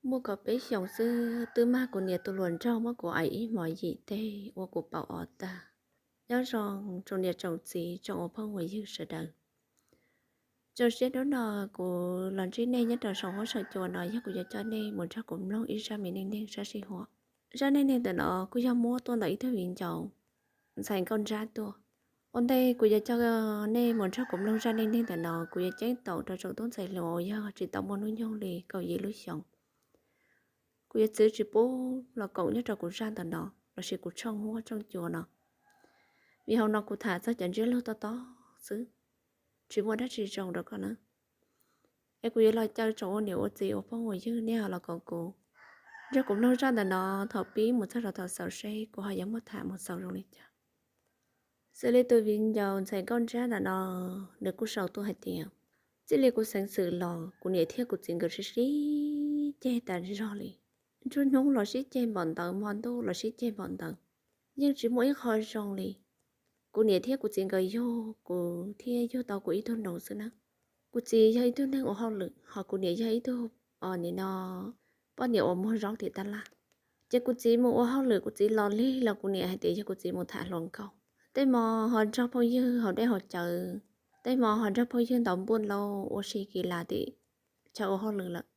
Muaj kaum peb xyoos xwb twb mag kuv niam tus hluas nraug muab kuv aim ib hmos yim teg ua kuv paum ob tag. Nyob zoo tsoom niam tsoom txiv tsoom ua phooj ua ywg sawv daws. Zoo siab hnub no kuv los ntsib nej nyob rau saum huab saum cua no, yog kuv yuav coj nej mus nrog kuv mloog ib zaj me neej neeg sab sij huam. Zaj neej neeg ntawm no kuj yog muab tuaj ntawm ib tug viv ncaus ntxhais nkauj nrab tuaj. Ua ntej kuv yuav coj nej mus nrog kuv mloog zaj neej neeg ntawm no, kuv yuav ceeb toom rau tsoom tub ntxhais hluas uas yog tsis tau muaj hnub nyoog li kaum yim lub xyoos. Kuv yuav txwv tsis pub los koom nyob rau kuv zaj ntawm no lossis kuv tshooj huab tshooj cua no, vim hauv no kuv tham txog cov ntsiab lus tob tob xwb, tsis muaj dab tsi zoo rau koj na. Es kuv yuav los caw tsoom ua niam ua txiv ua phooj ua ywg nej ho los koom kuv nrog kuv mloog zaj ntawm no thaum pib mus txog rau thaum xaus seb kuv ho yuav muab tham mus xaus zoo li cas. Xws li tus viv ncaus ntxhais nkauj nrab ntawm no, nws kuj sau tuaj hais tias, txij li kuv xeev xwm los kuv niam thiab kuv txiv nkawd sib sib ceg tas zog li. Nruab hnub los sib ceg npaum ntawd, hmo ntuj los sib ceg npaum ntawd, yeej tsis muaj ib qho zoo li. Kuv niam thiab kuv txiv nkawd yug kuv thiab yug tau kuv ib tug nus xwb na. Kuv txiv yog ib tug neeg ua hauj lwm, ho kuv niam yog ib tug, nim no, poj niam uas muag zaub tim tab laj. Ces kuv txiv mus ua hauj lwm, kuv txiv los lig los kuv niam hais tias yog kuv txiv mus tham hluas nkauj. Tej hmo ho nrog phooj ywg haus dej haus cawv, tej hmo ho nrog phooj ywg ntaus npuaj lauj ua si kis las tim chaw ua hauj lwm lawm.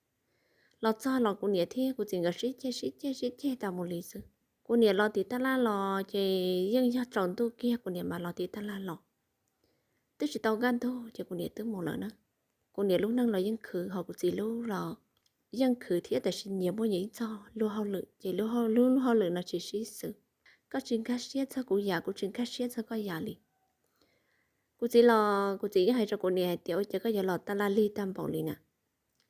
Los txog los kuv niam thiab kuv txiv nkawd sib ceg sib ceg sib ceg tas mus li xwb. Kuv niam los tim tab laj los ces yeej yog tsaus ntuj kiag kuv niam mam los tim tab laj los. Twb tsis tau kaj ntug ces kuv niam twb mus lawm na. Kuv niam lub neej los yeej khwv, ho kuv txiv lub los yeej khwv thiab, tab sis nyias muaj nyias ib txoj lub hauj lwm, ces lub, lub hauj lwm no tsis sib xws. Koj tsis nkag siab txog kuv yam, kuv tsis nkag siab txog koj yam li. Kuv txiv los kuv txiv yeej hais rau kuv niam hais tias, ua cas koj yuav los tab laj lig tag npaum li na?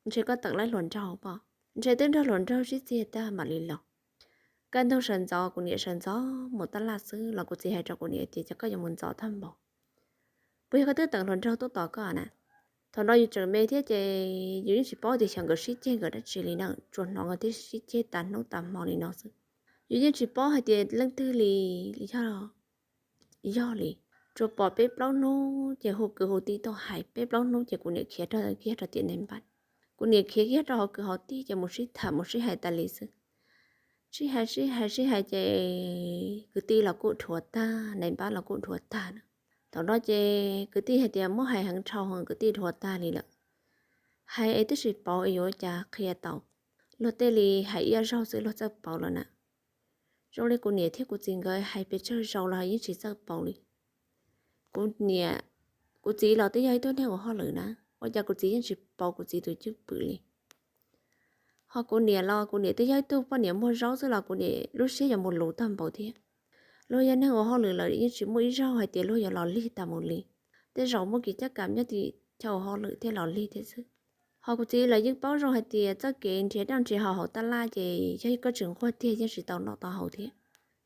Ntshe koj teem laib hluas nraug pob, ntshe twb nrog hluas nraug sib txiag tag mam li los. Kaj ntug sawv ntxov kuv niam sawv ntxov mus tab laj xwb los kuv txiv hais rau kuv niam tias, cas koj yuav mus ntxov tag npaum? Puas yog koj twb teem hluas nraug tuaj tos koj na? Thaum no yus tseem me thiab ces yus yeej tsis paub tias xyov nkawd sib ceg nkawd dab tsi li na, tsuas hnov nkawd thiaj sib ceg tas hnub tas hmo li no xwb. Yus yeej tsis paub hais tias leej twg li, yog, yog li. Tsuas pom peb plaub hnub ces hu kwv hu tij tuaj hais, peb plaub hnub ces kuv niam khiav rau kiag rau tiam neeg npab. Kuv niam khiav kiag rau hauv kwv hauv tij ces mus sib tham mus sib hais tas li xwb. Sib hais sib hais sib hais ces kwv tij los kuj dhuav tag, neeg npab los kuj dhuav tag na. Thaum no ces kwv tij hais tias muab hais heev dhau heev, kwv tij dhuav tag li lawm. Hais es twb tsis paub es yuav ua cas qhia tau. Luag tej li hais ib zaug xwb luag txawj paub lawm na. Zoo li kuv niam thiab kuv txiv nkawd hais pes tsawg zaus los yeej tsis txawj paub li. Kuv niam, kuv txiv los twb yog ib tug neeg ua hauj lwm na, ua cas kuv txiv yeej tsis paub kuv txiv tus cwj pwm li. Ho kuv niam los kuv niam twb yog ib tug poj niam muag zaub xwb los kuv niam lub siab yuav mus luv tag npaum thiab. Luag yog neeg ua hauj lwm lawm yeej tsis muaj ib zaug hais tias luag yuav los lig tas mus li. Tej zaum muaj kev caj kam nyob tim chaw ua hauj lwm thiaj los lig thiab xwb. Ho kuv txiv los yeej paub zoo hais tias txoj kev nrhiav daj nrhiav haus hauv tab laj ces yog koj tsis nquag tiag yeej tsis tau noj tau haus thiab.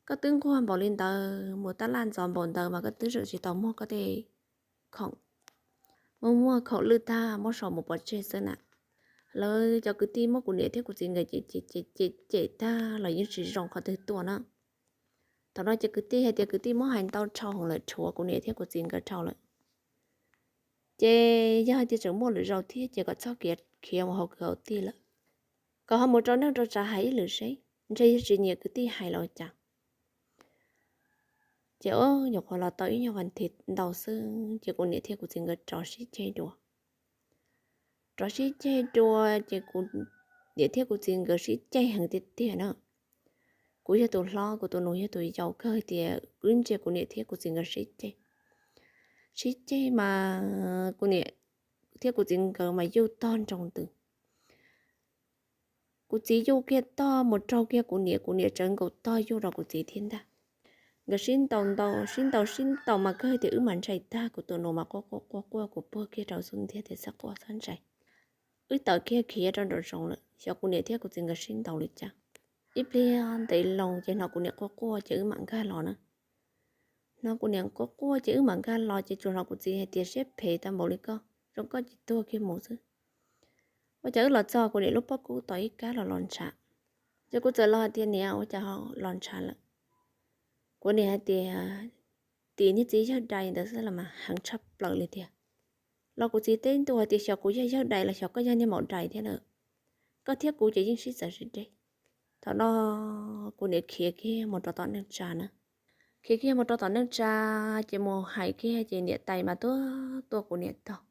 Koj twb nquag npaum li ntawd, mus tab laj ntxov npaum ntawd mas koj twb tseem tsis tau muag koj tej khoom. Muaj muag khoom lwj tag muab sau mus pov tseg xwb na. Lawv cov kwv tij muab kuv niam thiab kuv txiv nkawd cem cem cem tag los yeej tsis zoo qhov twg tuaj na. Thaum no ces kwv tij hais tias kwv tij muab hais ntau dhau lawm, rhuav kuv niam thiab kuv txiv nkawd dhau lawm. Ces yog hais tias tseem muaj lwm zaus thiab ces kom txhob khiav mus hauv kwv hauv tij lawm, kom ho mus rau neej rau tsav hais ib lwm seb, ntshe yog tsis nyiam kwv tij hais los ua cas. Ces nyuam qhuav los tau ib nyuag vas thiv ntau xwb ces kuv niam thiab kuv txiv nkawd rov sib ceg dua. Rov sib ceg dua ces kuv niam thiab kuv txiv nkawd sib ceg heev tiag tiag na. Kuv yog tus hlob, kuv tus nus yog tus yau, kawg tias wb ntsia kuv niam thiab kuv txiv nkawd sib ceg. Sib ceg mas kuv niam thiab kuv txiv nkawd mas yuj tog nroo ntws. Kuv txiv yuj kiag tog mus raug kiag kuv niam, kuv niam tsawv nkaus tog yuj rau kuv txiv thiab ntag. Nkawd sib ntaus ntaus sib ntaus sib ntaus mas kawg tias wb mam ntshai tag, kuv tus nus mas quaj quaj quaj quaj, kuv puag kiag rau xub ntiag tias txhob quaj txhob ntshai. Wb tawm kiag khiav rau nraum zoov lawm, xyov kuv niam thiab kuv txiv nkawd sib ntaus li cas. Ib pliag ntev loo ces hnov kuv niam quaj quaj ces wb mam nkag los na. Hnov kuv niam quaj quaj ces wb mam nkag los ces tsuas hnov kuv txiv hais tias siab phem tag npaum li koj, zoo koj ces tuag kiag mus xwb. Ua cas wb los txog kuv niam lub pob kub tos ib kab los los ntshav. Ces kuv txawm los hais tias niam, ua cas ho los ntshav lawm? Kuv niam hais tias tim niag txiv yawg dais ntawd xwb los mas heev tshaj plaws li tiag. Los kuv txiv teb ntua hais tias xyov kuv yog yawg dais los xyov koj yog niag maum dais thiab na. koj thiab kuv ces yeej sib txawv sib deb. Thaum no kuv niam khiav kiag mus rau tom neej tsa na. Khiav kiag mus rau tom neej tsa ces mus hais kiag ces niam tais mas tuaj tua kuv niam tog.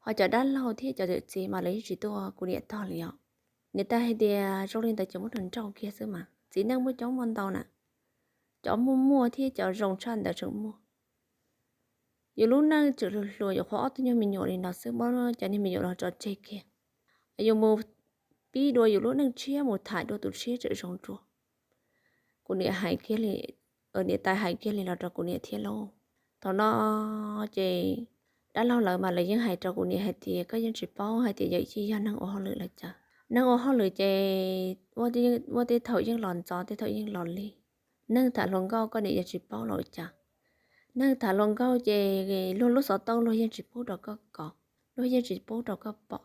Ho cov dab laug thiab cov yawm txiv mas lawv yeej tsis tua kuv niam tog li os. Niam tais hais tias zoo li ntawd ces muab nws nrauj kiag xwb mas, txiv neej muaj coob muaj ntau na, cov muaj muaj thiab cov zoo tshaj ntawd tseem muaj. Yus lub neej tseem hluas hluas, yuav qhuav ob tug nyuag me nyuam li no xwb, muab cov niag me nyuam no tso tseg kiag, yuav mus pib dua yus lub neej tshiab, mus tham dua tus tshiab tseem zoo dua. Kuv niam hais kiag li, niam tais hais kiag li los rau kuv niam thiab lauj. Thaum no ces dab laug lawv mas lawv yeej hais rau kuv niam hais tias koj yeej tsis paub hais tias yawm yij yog neeg ua hauj lwm los cas. Neeg ua hauj lwm ces ua tej thaum yeej los ntxov, tej thaum yeej los lig. Neeg tham hluas nkauj koj niam yeej tsis paub los ua cas. Neeg tham hluas nkauj ces luag lub xov tooj luag yeej tsis pub rau koj kov, luag yeej tsis pub rau koj pom.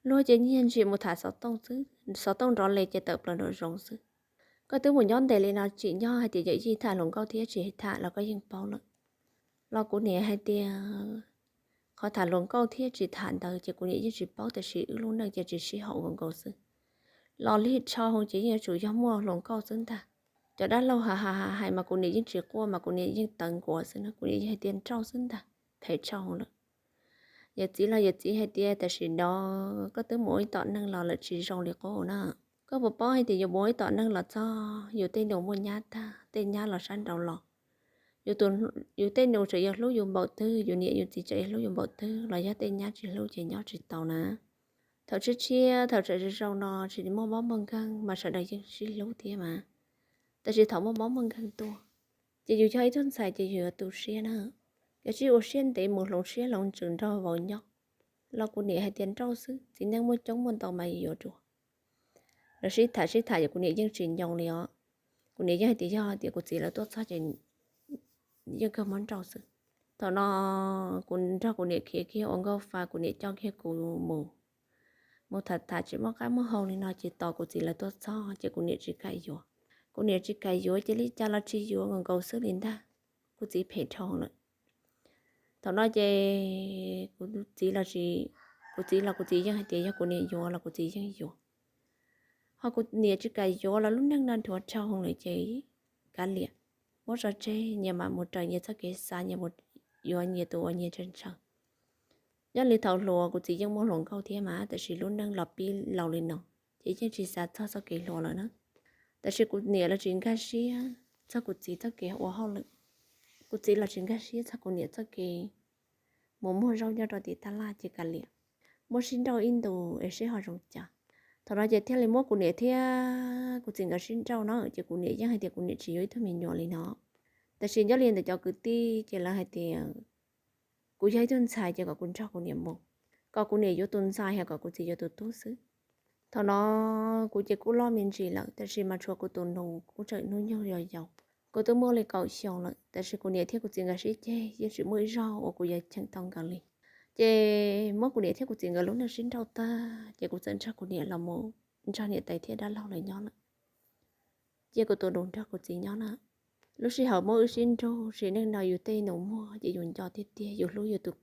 Luag ces nyiag ntshis mus tham xov tooj xwb, xov tooj nrov li ces tawm plaws nraum zoov xwb. Koj twb mus nyob ntev li no tsim nyog hais tias yawm yij tham hluas nkauj thiab tsis tham los koj yeej paub lawm. Los kuv niam hais tias qhov tham hluas nkauj thiab tsis tham ntawd ces kuv niam yeej tsis paub, tiam sis wb lub neej ces tsis sib haum nkaus nkaus xwb. Los lig dhau ces yeej yuav tsum yog muaj hluas nkauj xwb ntag. Cov dab laug ha ha ha hais mas kuv niam yeej tsis quaj mas kuv niam yeej tawv nkuav xwb na, kuv niam yeej hais tias nrauj xwb ntag, phem dhau lawm. Yawm txiv los yawm txiv hais tias tam sim no koj twb mus ua ib tom neeg los lawm tsis zoo li qub na. Koj puas paub hais tias yus mus ua ib tom neeg los txog yus tej nus muaj nyab tag, tej nyab los sab nraud los, yus tej nus tseem yuav hlub yus npaum twg, yus niam yus txiv tseem yuav hlub yus npaum twg los yog tej nyab tsis hlub ces nyob tsis tau na. Thaum tshiab tshiab thaum tseem zoo zoo no tsis muaj mob muaj nkeeg mas sawv daws yeej sib hlub thiab mas, tab sis thaum muaj mob muaj nkeeg tuaj ces yus yog ib tug ntxhais ces yus yuav tu siab na. Yus tsis ua siab ntev mus hloov siab hloov ntsws nrog vauv nyob. Los kuv niam hais tias nrauj xwb, txiv neej muaj coob muaj ntau mas yus yuav dua. Lawv sib tham sib tham ces kuv niam yeej tsis nyoo li os. Kuv niam yeej hais tias yog tias kuv txiv lawv tuaj txog ces yeej kawg muab nrauj xwb. Thaum no kuv nrog kuv niam khiav kiag ua nkauj fa, kuv niam coj kiag kuv mus. Mus tham tham tsis muaj qab muaj hau li no ces tos kuv txiv lawv tuaj txog ces kuv niam tsis kam yuav. Kuv niam tsis kam yuav ces li cas los tsis yuav nkaus nkaus xwb li ntag. Kuv txiv phem dhau lawm. Thaum no ces kuv txiv los, kuv txiv los kuv txiv yeej hais tias yog kuv niam yuav los kuv txiv yeej yuav. Ho kuv niam tsis kam yuav los lub neej no dhuav dhau lawm ces kav liam, muab tso tseg, nyias mam mus raws nyias txoj kev xav, nyias mus yuav nyias tus uas nyias ntshaw ntshaw. Nyob li thaum hluas kuv txiv yeej muaj hluas nkauj thiab mas, tab sis lub neej los pib laus li no ces yeej tsis xav txog txoj kev hluas lawm na. Tab sis kuv niam los tsis nkag siab txog kuv txiv txoj kev ua hauj lwm. Kuv txiv los tsis nkag siab txog kuv niam txoj kev mus muag zaub nyob rau tim tab laj ces kav liam, muab sib nrauj ib ntus es seb ho zoo cas. Thaum no ces thiaj li muab kuv niam thiab kuv txiv nkawd sib nrauj na, ces kuv niam yeej hais tias kuv niam tsis yuav ib tug me nyuam li no. Tab sis nyob li ntawm cov kwv tij ces lawv hais tias kuv yog ib tug ntxhais ces kom kuv nrog kuv niam mus, kom kuv niam yuav tus ntxhais, yog kom kuv txiv yuav tus tub xwb. Thaum no kuv ces kuj loj me ntsis lawm, tab sis mas tshuav kuv tus nus kuj tseem hnub nyoog yau yau. Kuv twb muaj li kaum xyoo lawm, tab sis kuv niam thiab kuv txiv nkawd sib ceg yeej tsis muaj ib zaug uas kuv yuav cheem tau nkawd li. Ces muab kuv niam thiab kuv txiv nkawd lub neej sib nrauj tag ces kuv txawm nrog kuv niam los mus nrog niam tais thiab dab laug lawv nyob lawm. Cia kuv tus nus nrog kuv txiv nyob na. Lub sij hawm muab wb sib nrug sim neej no yus tej nus muag ces yus nco tiag tiag, yus hlub yus tus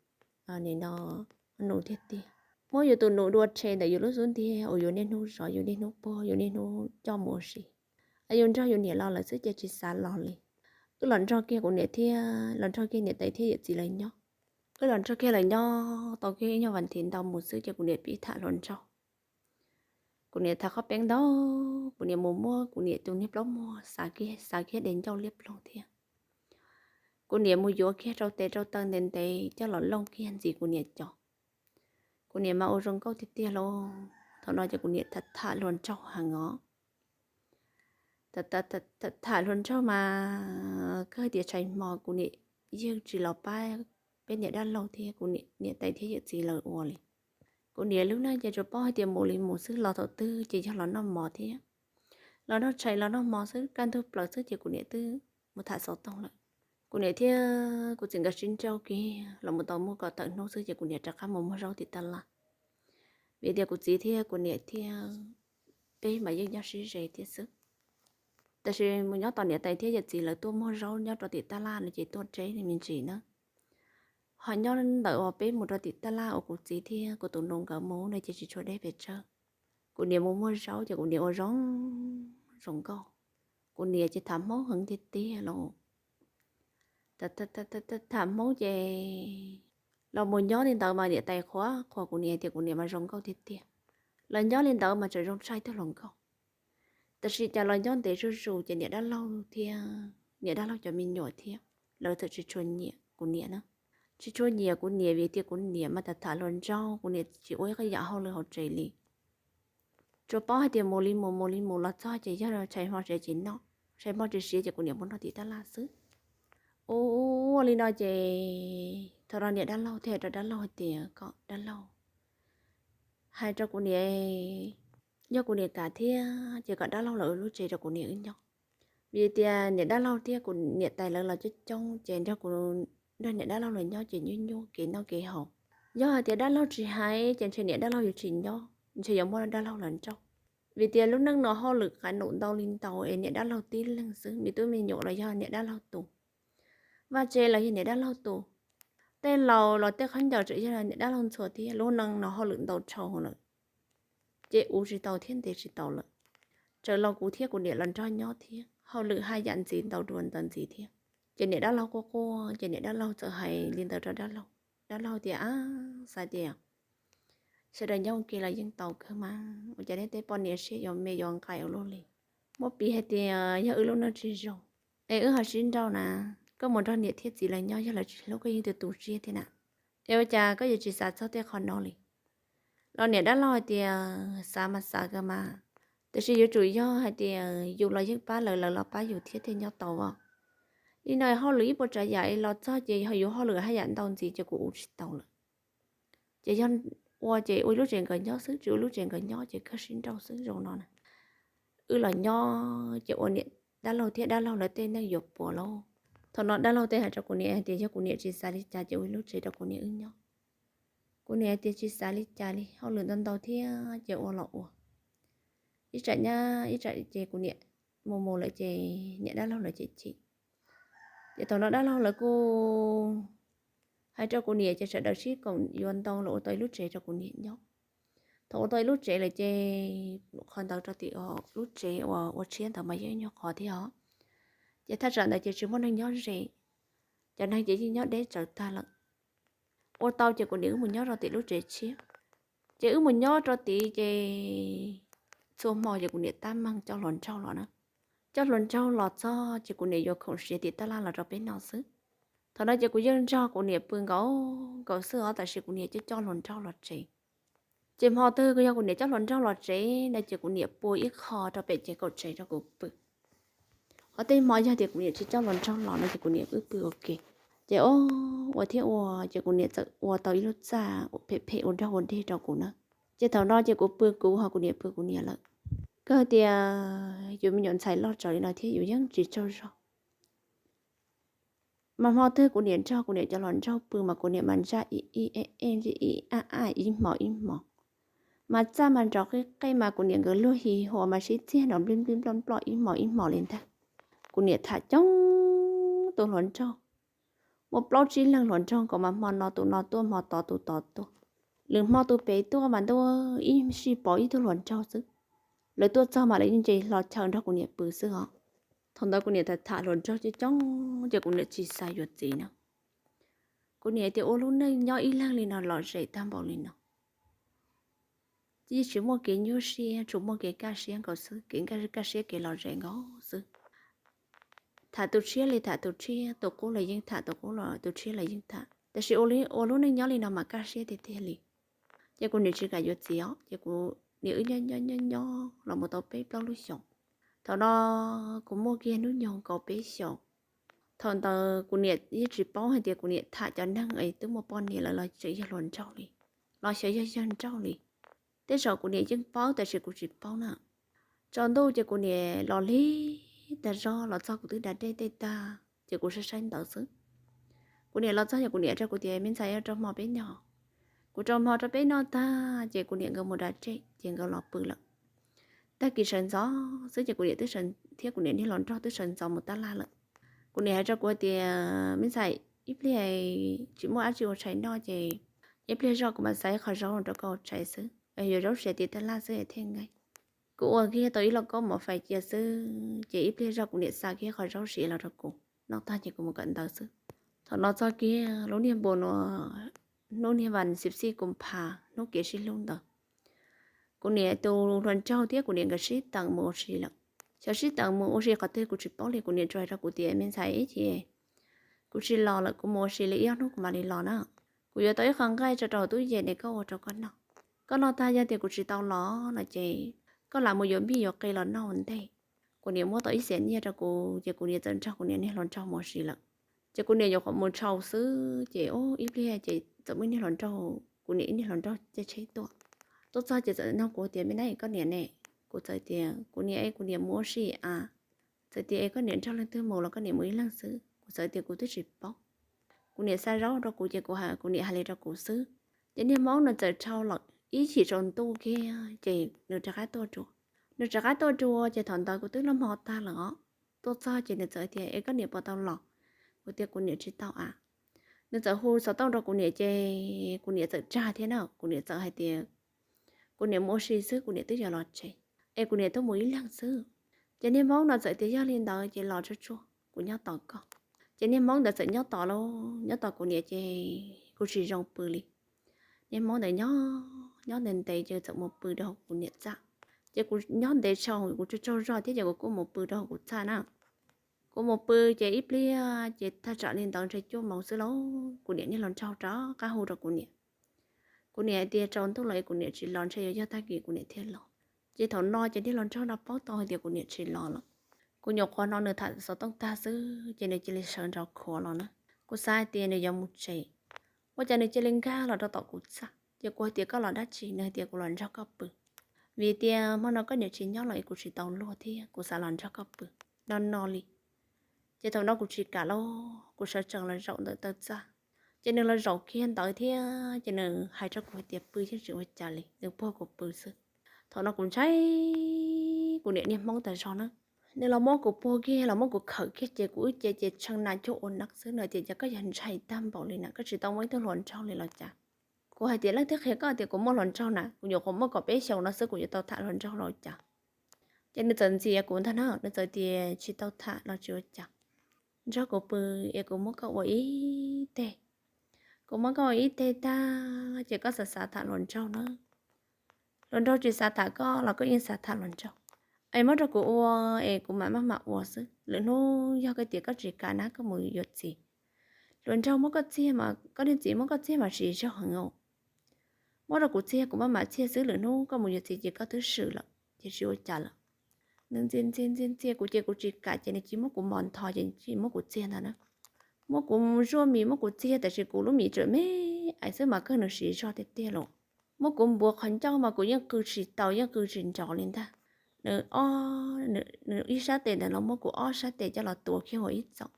nus tiag tiag. Muab yus tus nus dua rhe ntawm yus lub xub ntiag uas yus niaj hnub zov, yus niaj hnub puag, yus niaj hnub coj mus ua si. Yus nrog yus niam los lawm xwb ces tsis xav los li. Wb los nrog kiag kuv niam thiab los nrog kiag niam tais thiab yawm txiv lawv nyob. Wb los nrog kiag lawv nyob tau kiag ib nyuag vas thiv ntau mus xwb ces kuv niam pib tham hluas nraug. Kuv niam tham qhov peeb ntau, kuv niam mus muab kuv niam tus niag plaub muag xav kiag, xav kiag dev ncauj liab ploog thiab. Kuv niam mus yuav kiag rau tes rau taw ntev ntev coj los looj kiag ntxiv kuv niam cov. Kuv niam mas ua zoo nkauj tiag tiag lauj. Thaum no ces kuv niam tham hluas nraug heev os. Tham hluas nraug mas kawg tias tshais hmo kuv niam yeej tsis los pab peb niam dab laug thiab kuv niam tais thiab yawm txiv lawv ua li. Kuv niam lub neej ces tsuas paub hais tias mus li mus xwb, los thaum twg ces yog los noj mov thiab los noj tshais los noj hmo xwb, kaj ntug plaws xwb ces kuv niam twb mus tham xov tooj lawm. Kuv niam thiab kuv txiv nkawd sib nrauj kiag los mus tau muaj kaum tawm hnub xwb ces kuv niam rov qab mus muag zaub tim tab laj. Vim tias kuv txiv thiab kuv niam thiab peb mas yeej nyob sib ze thiab xwb. Tab sis mus nyob tos niam tais thiab yawm txiv lawv tuaj muag zaub nyob rau tim tab laj no ces tuaj deb me ntsis na. Ho nyob ntawm uas peb mus rau tim tab laj uas kuv txiv thiab kuv tus nus nkawd mus no ces tsis tshua deb pes tsawg. Kuv niam mus muag zaub ces kuv niam ua zoo zoo nkauj. Kuv niam ces tham Hmoob heev tiag tiag los. Tham Hmoob ces los mus nyob li ntawd mas niam tais qhuas qhuas kuv niam tias kuv niam mas zoo nkauj tiag tiag. Los nyob li ntawd mas tseem zoo tshaj tug hluas nkauj. Tab sis cas los nyob ntev zuj zus ces niam dab laug thiab niam dab laug cov me nyuam thiab lawv txawm tsis tshua nyiam kuv niam na. Tsis tshua nyiam kuv niam vim tias kuv niam mas tham tham hluas nraug, kuv niam tsis ua ib qho yam hauj lwm hauv tsev li. Tsuas paub hais tias mus li mus mus li mus los txog ces yog tshais hmo siav ces noj, tshais hmo tsis siav ces kuv niam mus noj tim tab laj xwb. Ua li no ces thaum no niam dab laug thiaj hais rau dab laug hais tias kom dab laug hais rau kuv niam, yog kuv niam kam thiab ces kom dab laug los ua lub tsev rau kuv niam wb nyob. Vim tias niam dab laug thiab kuv niam tais lawv los coob coob ces nrog kuv, nrog niam dab laug los nyob ces nyuaj nyuaj kev noj kev haus. Yog hais tias dab laug tsis hais ces ntshe niam dab laug yuav tsis nyob, ntshe yuav muab dab laug los nrauj. Vim tias lub neej no hauj lwm qav num ntau li ntau es niam dab laug tib leeg xwb, me tub me nyuam los yog niam dab laug tus, vaj tse los yog niam dab laug tus, tej laus los tej khaub ncaws tseem yog niam dab laug ntxhua thiab. Lub neej no hauj lwm ntau dhau lawm, ces ua tsis tau thiab ntes tsis tau lawm. Txawm los kuv thiab kuv niam los nrog nyob thiab, hauj lwm haj yam ntxiv ntau dua ntawd ntxiv thiab. Ces niam dab laug quaj quaj ces niam dab laug txawm hais li ntawd rau dab laug. Dab laug tias, Ab, xav tias sawv daws nyob ua ke los yeej tau kawg mas, ua cas neb tej poj niam siab yuav me yuav nqaim ua luaj li. Muab piv hais tias yog wb lub neej tsis zoo es wb ho sib nrauj na, koj mus nrog niam thiab txiv lawv nyob yog lawv tsis hlub koj yeej tu tu siab thiab na. Es ua cas koj yuav tsis xav txog tej qhov no li? Los niam dab laug hais tias, Xav mas xav kawg mas, tiam sis yuav tsum yog hais tias yus los yeej pab lawv, lawv los pab yus thiab thiaj nyob tau os. Li no hauj lwm ib puas tsav yam es los txog ces yog yus hauj lwm haj yam ntau ntxiv ces kuv ua tsis tau lawm. Ces yog ua ces ua lub tsev nkawd nyob xwb, tsis ua lub tsev nkawd nyob ces kawg sib nrauj xwb zoo no na. Wb los nyob ces ua niam dab laug thiab dab laug lawv tej neej yuav puas lauj. Thaum no dab laug thiaj hais rau kuv niam hais tias yog kuv niam tsis xav li cas ces ua ib lub tsev rau kuv niam wb nyob. Kuv niam hais tias tsis xav li cas li, hauj lwm ntau ntau thiab ces ua los ua. Ib tsam nyab ib tsam ces kuv niam mus mus lawm ces niam dab laug lawv ces chim. Ces thaum no dab laug lawv kuj hais rau kuv niam ces sawv daws sib koom yuav ntoo los ua tau ib lub tsev rau kuv niam nyob. Thaum ua tau ib lub tsev lawm ces qhov ntawd rau tim lub tsev uas ua tshiab ntawd mas yog ib nyuag qhov thiab os. Ces thaj tsam ntawd ces tsis muaj neeg nyob ze, cov neeg ces yeej nyob deb tsawv tag lawm. Ua tau ces kuv niam wb mus nyob rau tim lub tsev tshiab. Ces wb mus nyob rau tid ces txhua hmo ces kuv niam tab meeg coj hluas nraug los na. Coj hluas nraug los txog ces kuv niam yuav khoom siav tim tab laj los rau peb noj xwb. Thaum no ces kuv yeej nrog kuv niam pw nkaus nkaus xwb os, tab sis kuv niam coj coj hluas nraug los tsev. Ces hmo twg yog kuv niam coj hluas nraug los tsev no ces kuv niam pua ib qho rau pem ces kaum tsev rau kuv pw. Ho tej hmo yog tias kuv niam tsis coj hluas nraug los no ces kuv niam wb pw ua ke. Ces ua thiab ua ces kuv niam txawm ua tau ib lub txaj phem phem ua dog ua dig rau kuv na. Ces thaum no ces kuv pw kuv ho kuv niam pw kuv niam lawm. Kawg tias yus me nyuam ntxhais loj tsawv li no thiab yus yeej tsis tsaug zog. Mas hmo twg kuv niam nrog kuv niam cov hluas nraug pw mas kuv niam mas ntsaj ib ib eb eb ib ib ab ab ib hmo ib hmo. Mas txaj mas nrov qij qej mas kuv niam nkawd luag hi huas mas sib txiag nrov nplij nplij nploj nploj ib hmo ib hmo li ntag. Kuv niam tham coob tus hluas nraug, muaj plaub tsib leeg hluas nraug nkaus mas hmo no tus no tuaj hmo tod tus tod tuaj. Lwm hmo tus pem tuaj mas ntuj ib sij pauv ib tug hluas nraug xwb. Lawv tuaj txog mas lawv yeej nce hlo chaw nrog kuv niam pw xwb os. Thaum ntawd kuv niam tham tham hluas nraug coob coob ces kuv niam tsis xav yuav txiv na. Kuv niam tias ua lub neej nyob ib leeg li no lom zem tag npaum li no, yeej tsis muaj kev nyuaj siab, tsuas muaj kev kaj siab nkaus xwb, kev kaj siab kev lom zem nkaus xwb. Tham tus tshiab li tham tus tshiab, tus qub los yeej tham, tus qub los tus tshiab los yeej tham, tab sis ua lub neej nyob li no mas kaj siab tiag tiag li. Ces kuv niam tsis kam yuav txiv os, ces kuv niam wb nyob nyob nyob nyob los mus tau peb plaub lub xyoos. Thaum no kuv muaj kiag hnub nyoog kaum peb xyoos. Thaum ntawd kuv niam yeej tsis paub hais tias kuv niam tham cov neeg es twb muaj poj niam lawm los tseem yog hluas nraug li, los xyov yog yawg nraug li. Tej zaum kuv niam yeej paub tab sis kuv tsis paub na. Tsaus ntuj ces kuv niam los lig tag zog los txog kuv twb da dej tej tag ces kuv saib saib ntawd xwb. Kuv niam los txog ces kuv niam rau kuv tias, Me ntxhais, rau hmo peb noj. Kuv rau hmo rau peb noj tag ces kuv niam nkawd mus da dej ces nkawd los pw lawm. Tag kis sawv ntxov xwb ces kuv niam twb sawv thiab kuv niam niag hluas nraug twb sawv ntxov mus tab laj lawm. Kuv niam hais rau kuv tias, Me ntxhais, ib pliag tsis muaj dab tsi ua tshais noj ces ib pliag zoj kuv mam xav ib qho zaub rau koj ua tshais xwb. yuav zaub siav tim tab laj xwb thiaj nkees. Kuv ua kiag tau ib lauj kaub mov fais cia xwb ces ib pliag zog kuv niam xa kiag qhov zaub siav los rau kuv noj tag ces kuv mus kawm ntawv xwb. Thaum no txog kiag lub niag npus no, hnub niag vas xib xij kus phas hnub kev sib hlub ntawd, kuv niam tus hluas nraug thiab kuv niam nkawd sib teem mus ua si lawm. Xyov sib teem mus ua si qhov twg kuv tsis paub li, kuv niam tsuas hais rau kuv tias me ntxhais, ib chim kuv tsis los lawm, kuv mus ua si li ib ob hnub kuv mam li los na. Kuv yuav tau ib qho nqaij tso rau hauv tub yees ne, koj ua rau koj noj. Koj noj tag yog tias kuv tsis tau los no ces koj lam mus yuav mij yuav qe los noj ua ntej. Kuv niam muab tau ib xiam nyiaj rau kuv ces kuv niam txawm nrog kuv niam niag hluas nraug mus ua si lawm. Ces kuv niam nyuam qhuav mus tshau xwb ces ib pliag ces txawm muaj niag hluas nraug, kuv niam ib niag hluas nraug caij tsheb tuaj. Tuaj txog ces txawm nug kuv tias me nab, koj niam ne? Kuv txawm tias kuv niam, kuv niam mus ua si a. Txawm tias es koj niam nrog leej twg mus los koj niam mus ib leeg xwb? Kuv txawm tias kuv twb tsis paub. Kuv niam xa zaub rau kuv ces kuv, kuv niam hais li rau kuv xwb. Ces niag hmoob no txawm tshau lawm ib chim tsaus ntuj kiag ces nws rov qab tuaj dua. Nws rov qab tuaj dua ces thaum ntawd kuv twb loj hmo tag lawm os. Tuaj txog ces nws txawm tias es koj niam puas tau los? Kuv tias kuv niam tsis tau a. Nws txawm hu xov tooj rau kuv niam ces kuv niam txawm tsag thiab na, kuv niam txawm hais tias kuv niam mus ua si xwb, kuv niam twb yuav los tsev, es kuv niam tuaj mus ib leeg xwb. Ces niag hmoob no txawm tias yog li ntawd ces los tsuag tsuag, kuv nyob tos koj. Ces niag hmoob ntawd txawm nyob tos lauj, nyob tos kuv niam ces kuv tsis zoo pw li. Niag hmoob ntawd nyob nyob ntev ntev ces txawm mus pw rau hauv kuv niam txaj. Ces kuv nyob ntev tshau, kuv tsaug tsaug zog thiab ces kuv kuj mus pw rau hauv kuv txaj na. Kuv mus pw ces ib pliag ces thaj tsam li ntawd ntshe cuaj moos xwb lauj, kuv niam niag hluas nraug rov qab hu rau kuv niam. Kuv niam hais tias tsaus ntuj lawm es kuv niam tsis los, ntshe yuav yog tag kis kuv niam thiaj los. Ces thaum no ces niag hluas nraug no paub tau hais tias kuv niam tsis los lawm. Kuv nyuam qhuav hnov nws tham xov tooj tag xwb ces nws cia li sawv nrov khuav los na. Kuv xav hais tias nws yuav mus tsev, ua cas nws cia li nkag los rau tom kuv txaj. Ces kuv hais tias koj los dab tsi? Nws hais tias kuv los nrog koj pw, vim tias hmo no koj niam tsis nyob los es kuv tsis tau luag thiab kuv xav los nrog koj pw no no li. Ces thaum no kuv tsis kam lauj, kuv sawv tsees los zaum ntawm taw txaj. Ces nws los zaum kiag ntawd thiab ces nws hais rau kuv hais tias pw yeej tsis ua cas li, nws puag kuv pw xwb. Thaum no kuv ntshai kuv niam niag hmoob tas zog na. Nws los muab kuv puag kiag, los muab kuv khawm kiag ces kuv wb ce ces tshee nas cuag ua neeb xwb. Nws tias cas koj yog ntshai tag npaum li na, koj tsis tau muaj ib tug hluas nraug li los cas? Kuv hais tias leej twg qhia koj tias kuv muaj hluas nraug na? Kuv nyuam qhuav muaj kaum peb xyoos no xwb kuv yuav tau tham hluas nraug los cas? Ces nws txawm ntxias kuv ntag na, nws txawm tias tsis tau tham los tsis ua cas, nrog kuv pw es kuv muab koj ua ib teg. Kuv muab koj ua ib teg tag ces koj xav xav tham hluas nraug na. Hluas nraug tsis xav tham koj los koj yeej xav tham hluas nraug. Es muab rau kuv ua es kuv mam maj mam ua xwb. Lwm hnub yog koj tias koj tsis kam na koj mus yuav txiv. Hluas nraug muab koj txiag mas, koj niag txiv muab koj txiag mas siv zog heev os. Muab rau kuv txiag kuv maj mam txiag xwb, lwm hnub koj mus yuav txiv ces koj twb swm lawm ces tsis ua cas lawm. Nws ntxias ntxias ntxias ntxias kuv ces kuv tsis kam ces nws cia muab kuv mos ntho ces nws cia muab kuv txiag ntag na. Muab kuv zuaj mis muab kuv txiag tab sis kuv lub mis tseem me ais xwb mas kawg nws siv zog tiag tiag los. Muab kuv npuav qhov ncauj mas kuv yeej qw tsis tau yeej qw tsis nrov li ntag. Nws ob, nws ib sab tes ntawd los muab kuv ob sab tes coj los tuav kiag ua ib txoom.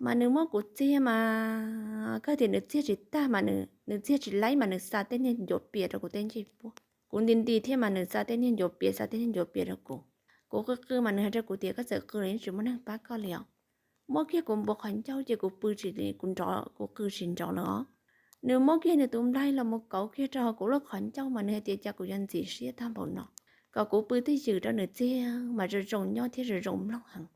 Mas nws muab kuv txiag mas kawg tias nws txiag tsis tag mas nws txiag tsis laib mas nws xa tej niag ncuav pias rau kuv tej ncej puab. Kuv nti nti thiab mas nws xa tej niag ncuav pias xa tej niag ncuav pias rau kuv. Kuv qw qw mas nws hais rau kuv tias koj txawm qw los yeej tsis muaj neeg pab koj li os. Muab kiag kuv npuav qhov ncauj ces kuv pw tsis, kuv nrov kuv qw tsis nrov lawm os. Nws muab kiag nws tus nplaig los mus kauv kiag rau kuv lub qhov ncauj mas nws hais tias cas kuv yuav ntxim siab tag npaum no, kom kuv pw twj ywm rau nws txiag mas zoo zoo nyob thiab zoo zoo mloog heev.